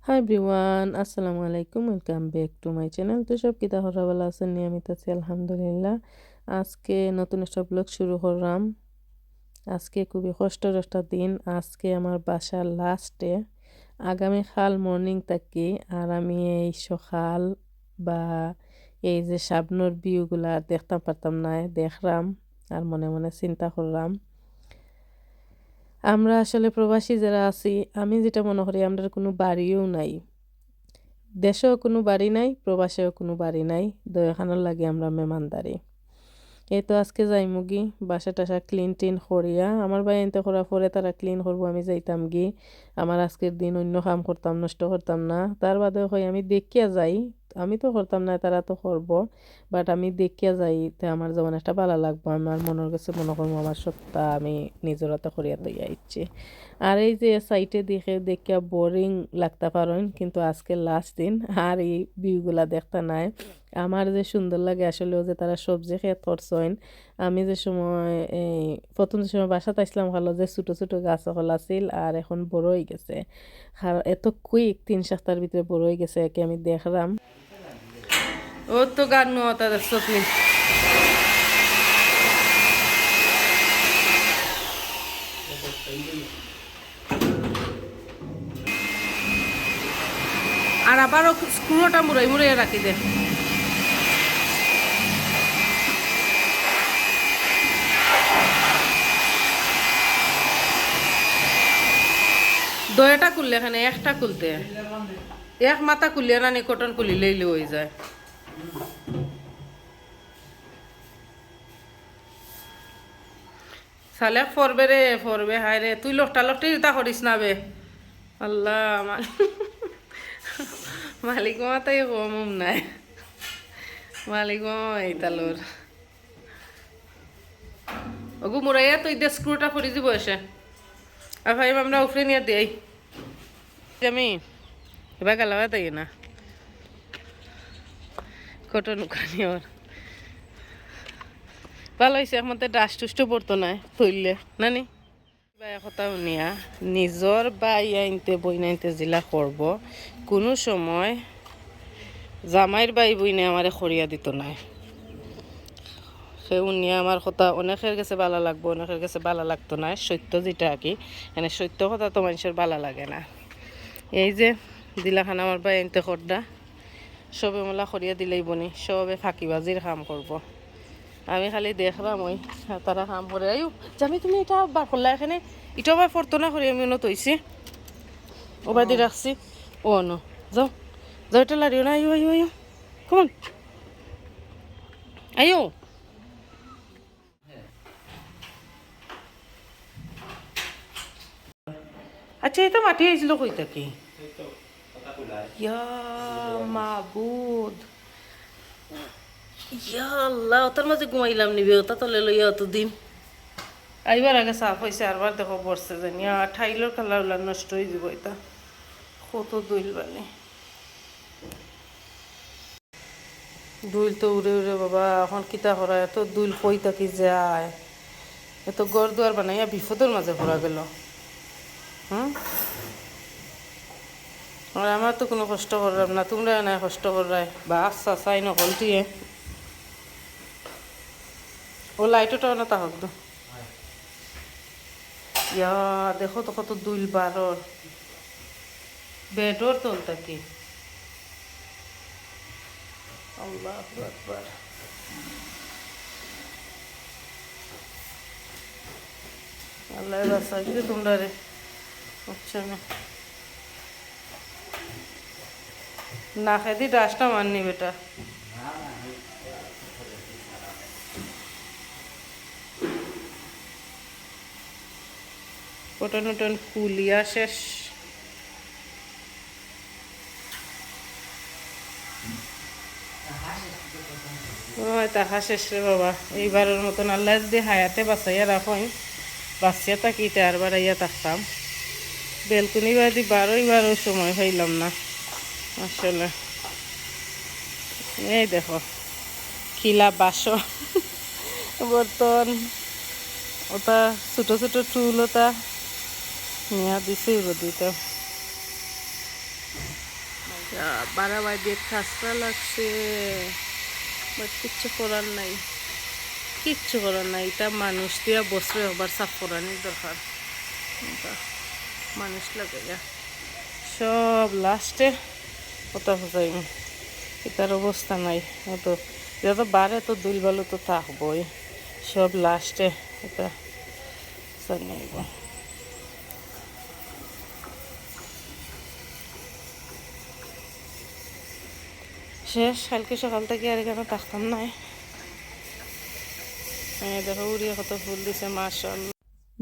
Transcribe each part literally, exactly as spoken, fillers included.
Hi everyone, আসসালামু আলাইকুম, welcome back to my channel। তো সব কিতা খবর, ভালা আছইন নি? আমি তো আছি আলহামদুলিল্লাহ। আজকে নতুন একটা ব্লগ শুরু করলাম। আজকে খুবই কষ্টর একটা দিন। আজকে আমার বাসার লাস্ট ডে। আগামীকাল মর্নিং থাকি আর আমি এই সকাল বা এই যে সামনর ভিউগুলা দেখতাম পারতাম না, দেখলাম আর মনে মনে চিন্তা করলাম, আমরা আসলে প্রবাসী যারা আছি, আমি যেটা মনে করি, আমরার কুনু বাড়িও নাই, দেশেও কুনু বাড়ি নাই, প্রবাসেও কুনু বাড়ি নাই, দুইখানোর লাগি আমরা মেহমানদারি। এই তো আজকে যাইমুগি, বাসা টাসা ক্লিন টিন করিয়া, আমার ভাইয়াইন্তে করার পরে তারা ক্লিন করবো, আমি যাইতাম গি। আমার আজকের দিন অন্য কাম করতাম, নষ্ট করতাম না। তার বাদে কই আমি দেখিয়া যাই, আমি তো করতাম না, তারা তো করবো, বাট আমি দেখিয়া যাই, তে আমার যেমন একটা ভালা লাগবো, আমার মনর গেছে মনে করবো আমার সবটা আমি নিজর হাতে করিয়া লইয়া আইছি। আর এই যে সাইডে দেখে দেখিয়া বোরিং লাগতা পারইন, কিন্তু আজকে লাস্ট দিন, আর এই ভিউগুলা দেখতা নায়। আমার যে সুন্দর লাগে আসলে, ও যে তারা সবজি খেত করছইন, আমি যে সময় এই প্রথম যে সময় বাসাত আইছলাম, খালো যে ছোট ছোট গাছ অকল আছিল, আর এখন বড় অই গেছে। আর এত কুইক, তিন সপ্তাহর ভিতরে বড় অই গেছে, একে আমি দেখলাম। ও তো গান নোয়াতা দেখছত নি? আর আবারও স্ক্রুটা মুড়াই মুড়াই রাখি দে। দুইটা খুললে এখানে একটা খুলতে, এক মাথা খুললে না নি, কটন খুলিলেই অই যায়। সালেক পড়বে রে, পড়বে, হায় রে, তুই লট্টা লট্টি ইতা করিস না বে। আল্লাহ, মা-, মালিক মামা তাই কম উম নাই। মালিক মামা এই তালোর। ওগু মুরাইয়া তো ইদে স্ক্রুটা পড়ি দিব এসে। আর ভাই আমরা উপরে নিয়ে দেই। আমি এবার গালাওয়া তাই না। কটন উকানি ওর। ভালা অইছে, একমতে ডাস্ট টুস্টও পড়তো নায়, তুললে, নানি? ভাই কথা হুনিয়া, নিজর ভাইয়াইন্তে বইনাইন্তে জিলা করবো, কুনু সময় জামাইর ভাই বইনে আমারে করিয়া দিতো নায়। সে হুনিয়া আমার কথা অনেকের গেছে ভালা লাগবো, অনেকের গেছে ভালা লাগতো নায়, সত্য যেটা আর কি, মানে সত্য কথা তো মানষর ভালা লাগে না। এই যে দিলাখান আমার ভাইয়াইন্তে কররা, সবে মলা করিয়া দিলাইবো নি, সবে ফাঁকিবাজির কাম করবো। আমি খালি দেখলাম ওই তারা কাম করে। আইও, জামি, তুমি ইটা বার করলা এখানে, ইটা আবার পড়তো না করি আমি উনো তৈছি, ওবাদি রাখছি। ও নো, যাও, যাও, ইটা লাড়িও না, আইও, আইও, আইও, কমন, আইও। আচ্ছা, ইটা মাটি আইছিল কই থাকি? ইয়া মাবুদ, ইয়া আল্লাহ, ওটার মাঝে ঘুমাইলাম নিবে, ওটা তলে লইয়া অতদিন। আইবার আগে সাফ অইছে, আরবার দেখো বসছে জানি, আর টাইলর কালার উলা নষ্ট অই দিব। ইটা কত ধুইল বালি। ধুইল তো উড়ে উড়ে বাবা, এখন কিতা করা, এত ধুইল কই থাকি যায়? এত ঘর দুয়ার বানাইয়া বিপদর মাঝে পড়া গেল। হুম? আর আমার তো কুনু কষ্ট করলাম না, তুমরা নাই কষ্ট কররায়। বা আচ্ছা, চাই নকল দিয়ে। ও লাইটটা না তা হোক দো। ইয়া, দেখো তো কত ধুইল বারর। বেডর তল থাকি। আল্লাহু আকবার। আল্লাহ বাঁচাইছে তুমরারে। আচ্ছা না। নাকেদি ডাস্টটা মারনি বেটা। কটন উটন খুলিয়া শেষ। ও, তাহা শেষ রে বাবা। এইবারর মতন আল্লাহ যদি হায়াতে বাঁচাইয়া রাখইন, বাঁচিয়া থাকি, তে আর বাড়াইয়া থাকতাম। বেলকুনি বাদি বারোই বারো সময় পাইলাম না আসলে। এই দেখো, কিলা বাসন, বর্তন, ওটা ছোট ছোট টুল, ওটা নিয়া দিছে রোদিতে। বারা বাই দিয়ে খাসরা লাগছে, বাট কিচ্ছু করার নাই, কিচ্ছু করার নাই। এটা মানুষ দিয়া বছরে একবার সাফ করানির দরকার। এটা মানুষ লাগাইয়া সব লাস্টে কথা বুঝাইব। এটার অবস্থা নাই। অত যত বারে তো দুলবালু তো থাকবই, সব লাস্টে এটা জানাইব। শেষ, কালকে সকাল থাকি আর এখানো থাকতাম নায়। এই দেখো, উড়িয়ে কত ফুল দিছে, মাশাআল্লাহ।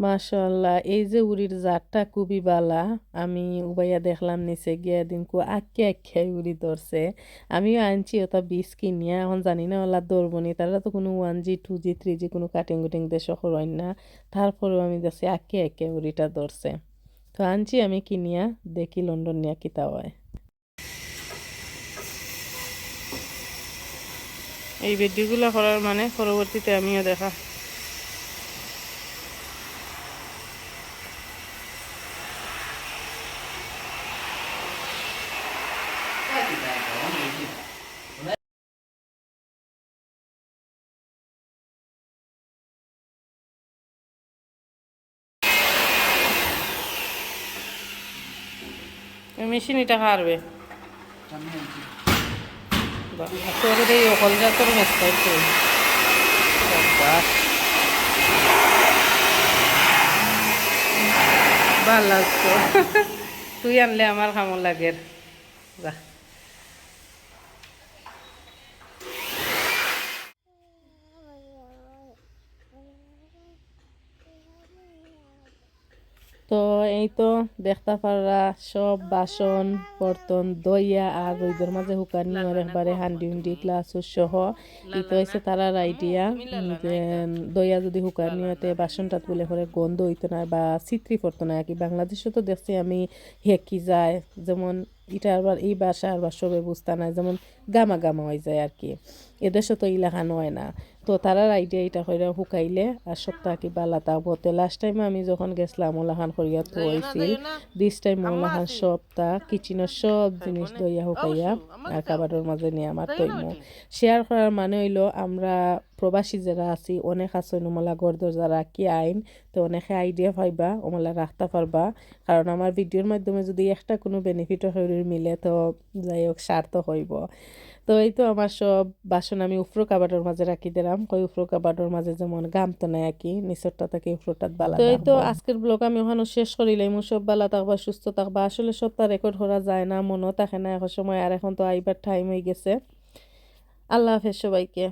মাশাআল্লাহ, এই যে উড়ির জাতটা খুবই বালা। আমি উবাইয়া দেখলাম নিচে গিয়া, দিনকু আক্কে আক্কে উড়ি ধরছে। আমিও আনছি ওটা বিশ কিনিয়া, এখন জানি না ওলা ধরবো নি। তারা তো কোনো ওয়ান জি, টু জি, থ্রি জি কোনো কাটিং কুটিং দেশো করইন না। তারপরেও আমি দেখছি আক্কে আক্কে উড়িটা ধরছে। তো আনছি আমি কিনিয়া, দেখি লন্ডন নিয়া কিতা হয়। এই ভিডিওগুলা করার মানে পরবর্তীতে আমিও দেখা। মেশিন এটা পারবে। বাহ, তোর এই অকল যা তোর মেস্তাই তো। বাহ। ভালা লাগছে। তুই আনলে আমার কামো লাগের। বাহ। তো এই তো দেখতা পাররা সব বাসন, বর্তন ধইয়া আর রইদর মাঝে হুকানি অর একবারে হান্ডি উন্ডি গ্লাস সহ। ই তো অইছে তারার আইডিয়া, যে ধইয়া যদি হুকানি অয় তে বাসনটাত বুলে করে গন্ধ অইতো নায় বা ছিত্রি পড়তো নায় আর কি। বাংলাদেশো তো দেখছি আমি হেকি যায়, যেমন ইটা আবার এই বাসার বা সবে বুঝতা নায়, যেমন গামা গামা অই যায় আর কি। এদেশো তো ইলাখান অয় না। তো তারার আইডিয়া ইটা কইরা হুকাইলে আর সবতা কি বালা থাকবো। তে লাস্ট টাইমে আমি যখন গেছলাম ওলাখান করিয়া থইছিল, দিস টাইম ওলাখান সবতা কিচেনর সব জিনিস ধইয়া হুকাইয়া আর কাবার্ডর মাঝে নিয়া আমার থইমু। শেয়ার করার মানে অইলো আমরা প্রবাসী যেরা আছি অনেক আছে অমলা ঘর দরজা রাখি আইন, তো অনেকে আইডিয়া পাইবা, অমলা রাখতা পারবা। কারণ আমার ভিডিওর মাধ্যমে যদি একটা কোনো বেনিফিটও কেউরির মিলে তো যাই হোক সার্থক অইবো। তো এই তো আমার সব বাসন আমি উপরো কাবার্ডর মাঝে রাখি দিলাম, কই উপরো কাবার্ডর মাঝে যেমন গামতো নায় আর কি, নিচরটা থাকি উপরোটাত বালা তো এই তো থাকবো। আজকের ব্লগ আমি ওখানো শেষ করিলাইমু। সব বালা থাকবা, সুস্থ থাকবা। আসলে সবতা রেকর্ড করা যায় না, মনও থাকে না এখন সময়, আর এখন তো আইবার টাইম অই গেছে। আল্লাহ হাফেজ সবাইকে।